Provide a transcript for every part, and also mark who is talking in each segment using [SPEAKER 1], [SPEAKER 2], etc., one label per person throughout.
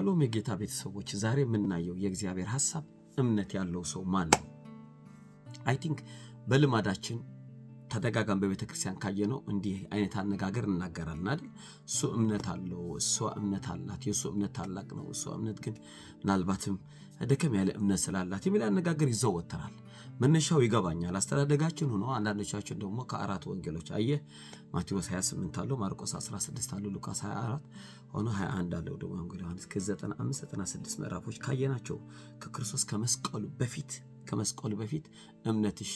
[SPEAKER 1] ሻሎም የጌታ ቤተሰቦች፣ ዛሬ የምናየው የእግዚአብሔር ሐሳብ እምነት ያለው ሰው ማን ነው? I think በልማዳችን ተደጋጋሚ በቤተ ክርስቲያን ካየነው እንዲህ አይነት አነጋገር እናገራለን አይደል? እሱ እምነት አለው፣ እሷ እምነት አላት፣ የእሱ እምነት ታላቅ ነው፣ እሷ እምነት ግን ምናልባትም ደከም ያለ እምነት ስላላት የሚል አነጋገር ይዘወተራል። መነሻው ይገባኛል፣ አስተዳደጋችን ሆኖ አንዳንዶቻችን ደግሞ ከአራት ወንጌሎች አየህ፣ ማቴዎስ 28 አለው፣ ማርቆስ 16 አለው፣ ሉቃስ 24 ሆኖ 21 አለው፣ ደግሞ ወንጌል ዮሐንስ ከ95 96 ምዕራፎች ካየናቸው ከክርስቶስ ከመስቀሉ በፊት እምነትሽ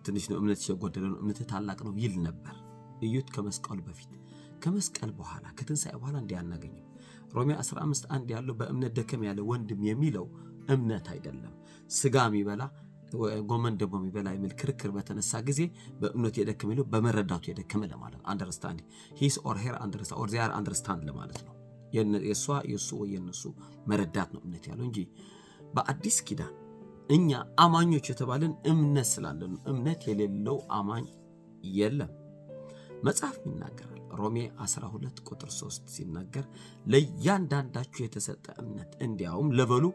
[SPEAKER 1] ትንሽ ነው፣ እምነትሽ የጎደለ ነው፣ እምነትህ ታላቅ ነው ይል ነበር። እዩት፣ ከመስቀሉ በፊት። ከመስቀል በኋላ፣ ከትንሣኤ በኋላ እንዲህ አናገኝም። ሮሜ 15:1 ያለው በእምነት ደከም ያለ ወንድም የሚለው እምነት አይደለም። ስጋ የሚበላ ጎመን ደግሞ የሚበላ የሚል ክርክር በተነሳ ጊዜ በእምነቱ የደከመ የሚለው በመረዳቱ የደከመ ለማለት ነው። Understand his or her understand or their understand ለማለት ነው። የእሷ፣ የእሱ ወይ የእነሱ መረዳት ነው እምነት ያለው እንጂ በአዲስ ኪዳን እኛ አማኞች የተባልን እምነት ስላለን እምነት የሌለው አማኝ የለም። መጽሐፍ ይናገራል። ሮሜ 12 ቁጥር 3 ሲናገር ለእያንዳንዳችሁ የተሰጠ እምነት፣ እንዲያውም level ኡ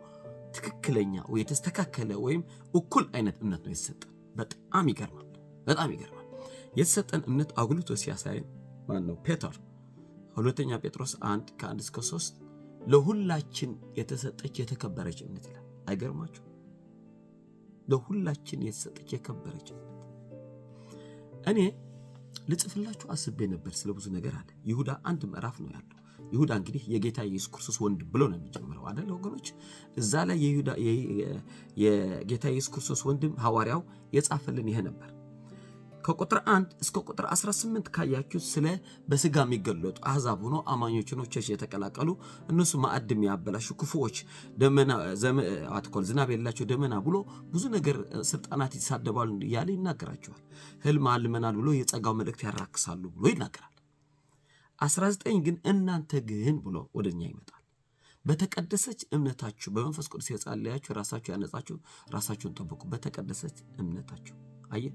[SPEAKER 1] ትክክለኛ ወይ የተስተካከለ ወይም እኩል አይነት እምነት ነው የተሰጠን። በጣም ይገርማል። በጣም ይገርማል። የተሰጠን እምነት አጉልቶ ሲያሳየን ማን ነው? ፔተር፣ ሁለተኛ ጴጥሮስ 1 ከ1 እስከ 3 ለሁላችን የተሰጠች የተከበረች እምነት ይላል። አይገርማችሁ? ለሁላችን የተሰጠች የከበረች እምነት። እኔ ልጽፍላችሁ አስቤ ነበር ስለ ብዙ ነገር አለ። ይሁዳ አንድ ምዕራፍ ነው ያለው። ይሁዳ እንግዲህ የጌታ ኢየሱስ ክርስቶስ ወንድም ብሎ ነው የሚጀምረው አይደል ወገኖች? እዛ ላይ የይሁዳ የጌታ ኢየሱስ ክርስቶስ ወንድም ሐዋርያው የጻፈልን ይሄ ነበር። ከቁጥር 1 እስከ ቁጥር 18 ካያችሁ ስለ በስጋ የሚገለጡ አሕዛብ ሆኖ አማኞች ሆኖ church የተቀላቀሉ፣ እነሱ ማዕድ የሚያበላሹ ክፉዎች፣ ደመና አትኮል ዝናብ የሌላቸው ደመና ብሎ ብዙ ነገር፣ ስልጣናት ይሳደባሉ እያለ ይናገራቸዋል። ህልም አልመናል ብሎ የጸጋው መልእክት ያራክሳሉ ብሎ ይናገራል። 19 ግን እናንተ ግን ብሎ ወደኛ ይመጣል። በተቀደሰች እምነታችሁ በመንፈስ ቅዱስ የጸለያችሁ፣ ራሳችሁ ያነጻችሁ ራሳችሁን ጠብቁ። በተቀደሰች እምነታችሁ። አየህ፣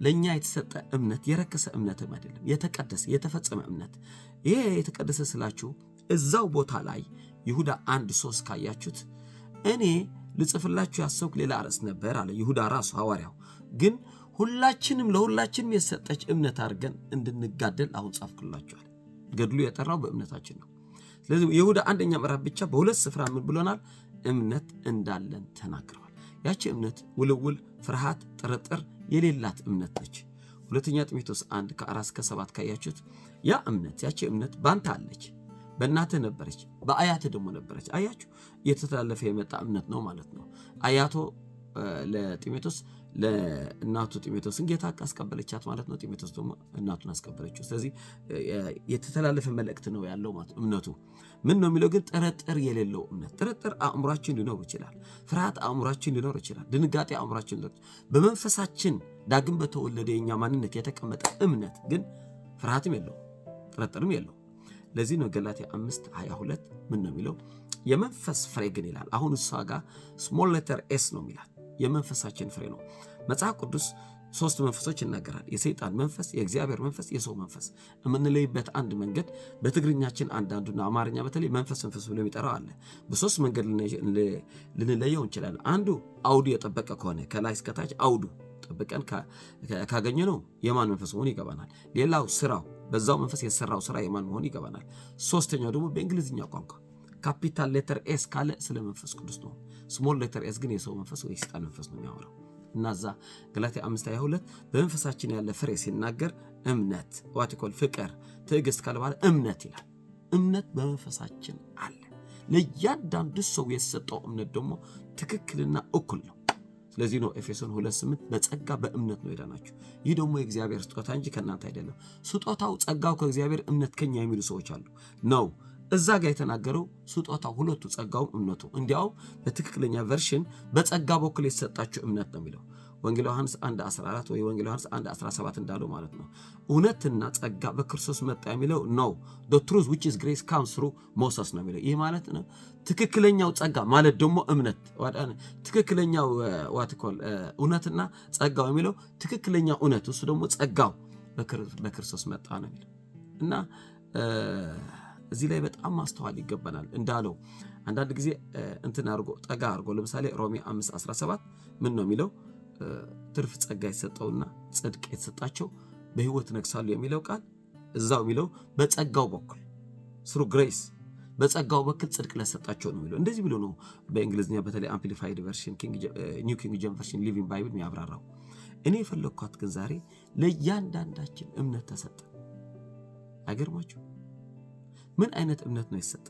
[SPEAKER 1] ለእኛ የተሰጠ እምነት የረከሰ እምነትም አይደለም፣ የተቀደሰ የተፈጸመ እምነት። ይሄ የተቀደሰ ስላችሁ እዛው ቦታ ላይ ይሁዳ 1:3 ካያችሁት እኔ ልጽፍላችሁ ያሰብኩ ሌላ ርዕስ ነበር አለ ይሁዳ ራሱ ሐዋርያው። ግን ሁላችንም ለሁላችንም የተሰጠች እምነት አድርገን እንድንጋደል አሁን ጻፍኩላችኋል። ገድሉ የጠራው በእምነታችን ነው። ስለዚህ ይሁዳ አንደኛ ምዕራፍ ብቻ በሁለት ስፍራ ምን ብሎናል? እምነት እንዳለን ተናግረዋል። ያቺ እምነት ውልውል፣ ፍርሃት፣ ጥርጥር የሌላት እምነት ነች። ሁለተኛ ጢሞቴዎስ 1 ከ4 እስከ 7 ካያችሁት ያ እምነት፣ ያቺ እምነት ባንተ አለች፣ በእናትህ ነበረች፣ በአያትህ ደግሞ ነበረች። አያችሁ፣ እየተተላለፈ የመጣ እምነት ነው ማለት ነው። አያቶ ለጢሞቴዎስ፣ ለእናቱ ጢሞቴዎስን ጌታ አስቀበለቻት ማለት ነው። ጢሞቴዎስ ደግሞ እናቱን አስቀበለችው። ስለዚህ የተተላለፈ መልእክት ነው ያለው ማለት ነው። እምነቱ ምን ነው የሚለው ግን ጥርጥር የሌለው እምነት። ጥርጥር አእምሯችን ሊኖር ይችላል። ፍርሃት አእምሯችን ሊኖር ይችላል። ድንጋጤ አእምሯችን ሊኖር፣ በመንፈሳችን ዳግም በተወለደ የኛ ማንነት የተቀመጠ እምነት ግን ፍርሃትም የለውም፣ ጥርጥርም የለውም። ለዚህ ነው ገላትያ 5:22 ምን ነው የሚለው? የመንፈስ ፍሬ ግን ይላል። አሁን እሷ ጋር small letter s ነው የሚላት፣ የመንፈሳችን ፍሬ ነው። መጽሐፍ ቅዱስ ሶስት መንፈሶች ይናገራል። የሰይጣን መንፈስ፣ የእግዚአብሔር መንፈስ፣ የሰው መንፈስ። የምንለይበት አንድ መንገድ በትግርኛችን አንዳንዱና አማርኛ በተለይ መንፈስ መንፈስ ብሎ የሚጠራው አለ። በሶስት መንገድ ልንለየው እንችላለን። አንዱ አውዱ የጠበቀ ከሆነ፣ ከላይ እስከታች አውዱ ጠብቀን ካገኘነው የማን መንፈስ መሆኑ ይገባናል። ሌላው ስራው፣ በዛው መንፈስ የተሰራው ስራ የማን መሆኑ ይገባናል። ሶስተኛው ደግሞ በእንግሊዝኛ ቋንቋ capital letter S ካለ ስለ መንፈስ ቅዱስ ነው። Small letter s ግን የሰው መንፈስ ወይ የሰይጣን መንፈስ ነው የሚያወራው። እና እዛ ገላትያ 5:22 በመንፈሳችን ያለ ፍሬ ሲናገር እምነት፣ what you call ፍቅር፣ ትዕግስት ካለ በኋላ እምነት ይላል። እምነት በመንፈሳችን አለ። ለእያንዳንዱ ሰው የተሰጠው እምነት ደግሞ ትክክልና እኩል ነው። ስለዚህ ነው ኤፌሶን 2:8 በጸጋ በእምነት ነው የዳናችሁ። ይህ ደግሞ የእግዚአብሔር ስጦታ እንጂ ከእናንተ አይደለም። ስጦታው ጸጋው ከእግዚአብሔር፣ እምነት ከኛ የሚሉ ሰዎች አሉ። ነው፣ እዛ ጋር የተናገረው ስጦታው ሁለቱ ጸጋውም እምነቱ፣ እንዲያውም በትክክለኛ version በጸጋ በኩል የተሰጣችሁ እምነት ነው የሚለው፣ ወንጌል ዮሐንስ 1 14 ወይ ወንጌል ዮሐንስ 1 17 እንዳለው ማለት ነው። እውነትና ጸጋ በክርስቶስ መጣ የሚለው ነው። The truth which is grace comes through Moses ነው የሚለው። ይህ ማለት ነው ትክክለኛው ጸጋ ማለት ደግሞ እምነት፣ ትክክለኛው what you call እውነትና ጸጋው የሚለው ትክክለኛው እውነት እሱ ደግሞ ጸጋው በክርስቶስ መጣ ነው የሚለው። እና እዚህ ላይ በጣም ማስተዋል ይገባናል። እንዳለው አንዳንድ ጊዜ እንትን አድርጎ ጠጋ አድርጎ፣ ለምሳሌ ሮሜ 5:17 ምን ነው የሚለው? ትርፍ ጸጋ የተሰጠውና ጽድቅ የተሰጣቸው በሕይወት ነግሳሉ የሚለው ቃል እዛው የሚለው በጸጋው በኩል፣ through grace፣ በጸጋው በኩል ጽድቅ ለሰጣቸው ነው የሚለው። እንደዚህ ብሎ ነው በእንግሊዝኛ፣ በተለይ Amplified Version፣ New King James Version፣ Living Bible የሚያብራራው። እኔ የፈለግኳት ግን ዛሬ ለእያንዳንዳችን እምነት ተሰጠ። አይገርማችሁ? ምን አይነት እምነት ነው የተሰጠ?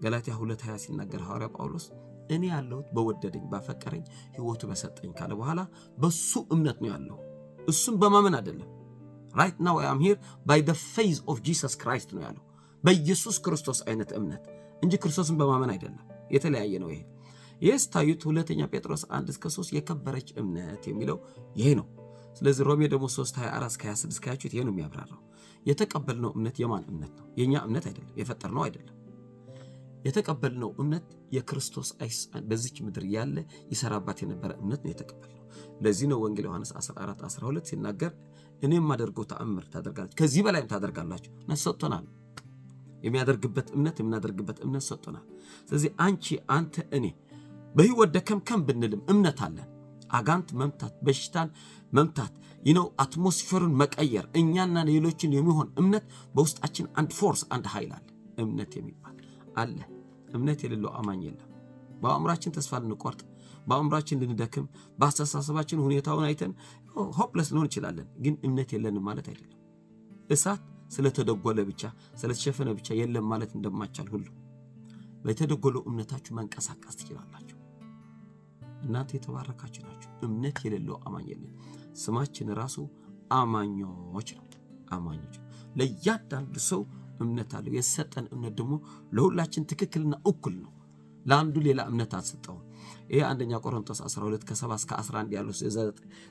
[SPEAKER 1] ገላትያ 2:20 ሲናገር ሐዋርያ ጳውሎስ እኔ ያለሁት በወደደኝ፣ ባፈቀረኝ፣ ሕይወቱ በሰጠኝ ካለ በኋላ በሱ እምነት ነው ያለው። እሱም በማመን አይደለም። "Right now I am here by the faith of Jesus Christ" ነው ያለው። በኢየሱስ ክርስቶስ አይነት እምነት እንጂ ክርስቶስን በማመን አይደለም። የተለያየ ነው ይሄ። ይህ ስታዩት ሁለተኛ ጴጥሮስ 1 እስከ 3 የከበረች እምነት የሚለው ይሄ ነው። ስለዚህ ሮሜ ደግሞ 3 24 እስከ 26 ካያችሁት ይሄ ነው የሚያብራራው። የተቀበልነው እምነት የማን እምነት ነው? የእኛ እምነት አይደለም፣ የፈጠርነው አይደለም። የተቀበልነው እምነት የክርስቶስ በዚች ምድር ያለ ይሰራባት የነበረ እምነት ነው የተቀበልነው። ለዚህ ነው ወንጌል ዮሐንስ 14 12 ሲናገር እኔ የማደርገው ተአምር ታደርጋላችሁ፣ ከዚህ በላይም ታደርጋላችሁ እና ሰጥቶናል። የሚያደርግበት እምነት፣ የምናደርግበት እምነት ሰጥቶናል። ስለዚህ አንቺ፣ አንተ፣ እኔ በህይወት ደከምከም ብንልም እምነት አለን። አጋንንት መምታት፣ በሽታን መምታት፣ atmosphere ኡን መቀየር፣ እኛና ሌሎችን የሚሆን እምነት በውስጣችን አንድ force፣ አንድ ኃይል አለ። እምነት የሚባል አለ። እምነት የሌለው አማኝ የለም። በአእምሯችን ተስፋ ልንቆርጥ፣ በአእምሯችን ልንደክም፣ በአስተሳሰባችን ሁኔታውን አይተን hopeless ልንሆን እንችላለን። ግን እምነት የለንም ማለት አይደለም። እሳት ስለተደጎለ ብቻ፣ ስለተሸፈነ ብቻ የለም ማለት እንደማይቻል ሁሉ በተደጎለው እምነታችሁ መንቀሳቀስ ትችላላችሁ። እናንተ የተባረካችሁ ናችሁ። እምነት የሌለው አማኝ የለም። ስማችን ራሱ አማኞች ነው። አማኞች ለእያንዳንዱ ሰው እምነት አለው። የሰጠን እምነት ደግሞ ለሁላችን ትክክልና እኩል ነው። ለአንዱ ሌላ እምነት አልሰጠውም። ይሄ አንደኛ ቆሮንቶስ 12 ከ7 እስከ 11 ያሉ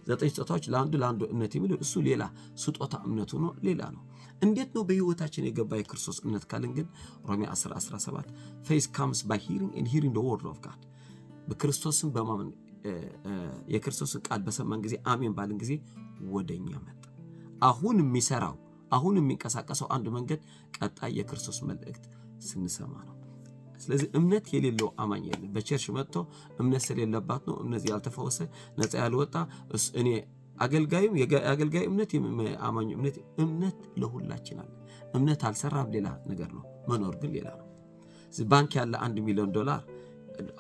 [SPEAKER 1] ዘጠኝ ስጦታዎች ለአንዱ ለአንዱ እምነት የሚለው እሱ ሌላ ስጦታ እምነቱ ነው፣ ሌላ ነው። እንዴት ነው በህይወታችን የገባ የክርስቶስ እምነት ካልን ግን ሮሜ 10 17 "Faith comes by hearing and hearing the word of God"፣ በክርስቶስን በማመን፣ የክርስቶስን ቃል በሰማን ጊዜ፣ አሜን ባልን ጊዜ ወደኛ መጣ። አሁን የሚሰራው፣ አሁን የሚንቀሳቀሰው አንዱ መንገድ ቀጣይ የክርስቶስ መልእክት ስንሰማ ነው። ስለዚህ እምነት የሌለው አማኝ የለም። በ church መጥቶ እምነት ስለሌለባት ነው እምነት ያልተፈወሰ፣ ነፃ ያልወጣ። እኔ አገልጋዩም የአገልጋይ እምነት፣ አማኙ እምነት፣ እምነት ለሁላችን አለ። እምነት አልሰራም ሌላ ነገር ነው፣ መኖር ግን ሌላ ነው። ባንክ ያለ 1 ሚሊዮን ዶላር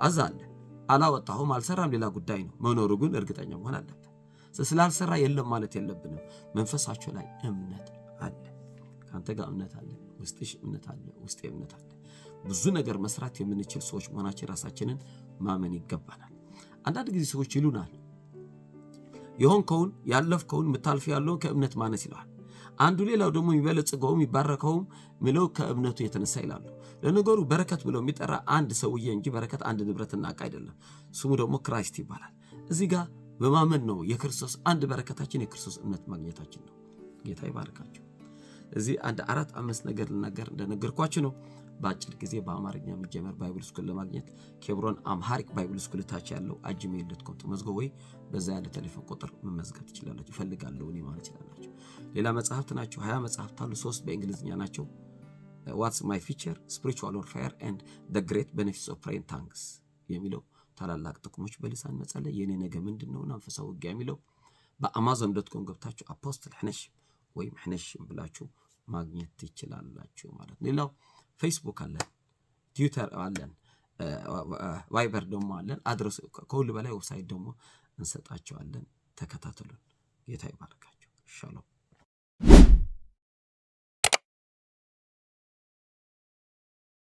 [SPEAKER 1] አዛ አለ፣ አላወጣሁም አልሰራም ሌላ ጉዳይ ነው። መኖሩ ግን እርግጠኛ መሆን አለብን። ስላልሰራ የለም ማለት የለብንም። መንፈሳቸው ላይ እምነት አለ። ከአንተ ጋር እምነት አለ። ውስጥሽ እምነት አለ። ውስጤ እምነት አለ። ብዙ ነገር መስራት የምንችል ሰዎች መሆናችን ራሳችንን ማመን ይገባናል። አንዳንድ ጊዜ ሰዎች ይሉናል፣ የሆንከውን፣ ያለፍከውን፣ የምታልፍ ያለውን ከእምነት ማነስ ይለዋል። አንዱ ሌላው ደግሞ የሚበለጽገውም የሚባረከውም ሚለው ከእምነቱ የተነሳ ይላሉ። ለነገሩ በረከት ብለው የሚጠራ አንድ ሰውዬ እንጂ በረከት አንድ ንብረትና ዕቃ አይደለም። ስሙ ደግሞ Christ ይባላል። እዚህ ጋር በማመን ነው፣ የክርስቶስ አንድ በረከታችን የክርስቶስ እምነት ማግኘታችን ነው። ጌታ ይባርካችሁ። እዚህ አንድ አራት አምስት ነገር ልናገር እንደነገርኳችሁ ነው። በአጭር ጊዜ በአማርኛ የሚጀመር Bible school ለማግኘት ኬብሮን Amharic Bible School ታች ያለው @gmail.com ተመዝገቡ ወይ በዛ ያለ ቴሌፎን ቁጥር መመዝገብ ትችላላችሁ። እፈልጋለሁ እኔ ማለት ትችላላችሁ። ሌላ መጽሐፍት ናቸው። 20 መጽሐፍት አሉ። ሶስት በእንግሊዝኛ ናቸው። "What's My Future", "Spiritual Warfare" and "The Great Benefits of Praying Tongues" የሚለው፣ ታላላቅ ጥቅሞች በልሳን መጸለይ፣ የኔ ነገ ምንድን ነው፣ መንፈሳዊ ውጊያ የሚለው በ Amazon.com ገብታችሁ Apostle ሕነሽ ወይም ሕነሽ ብላችሁ ማግኘት ትችላላችሁ ማለት ነው። ሌላው ፌስቡክ አለን፣ ትዊተር አለን፣ Viber ደግሞ አለን። Address ከሁሉ በላይ website ደግሞ እንሰጣቸዋለን። ተከታተሉን። ጌታ ይባርካችሁ። ሻሎም።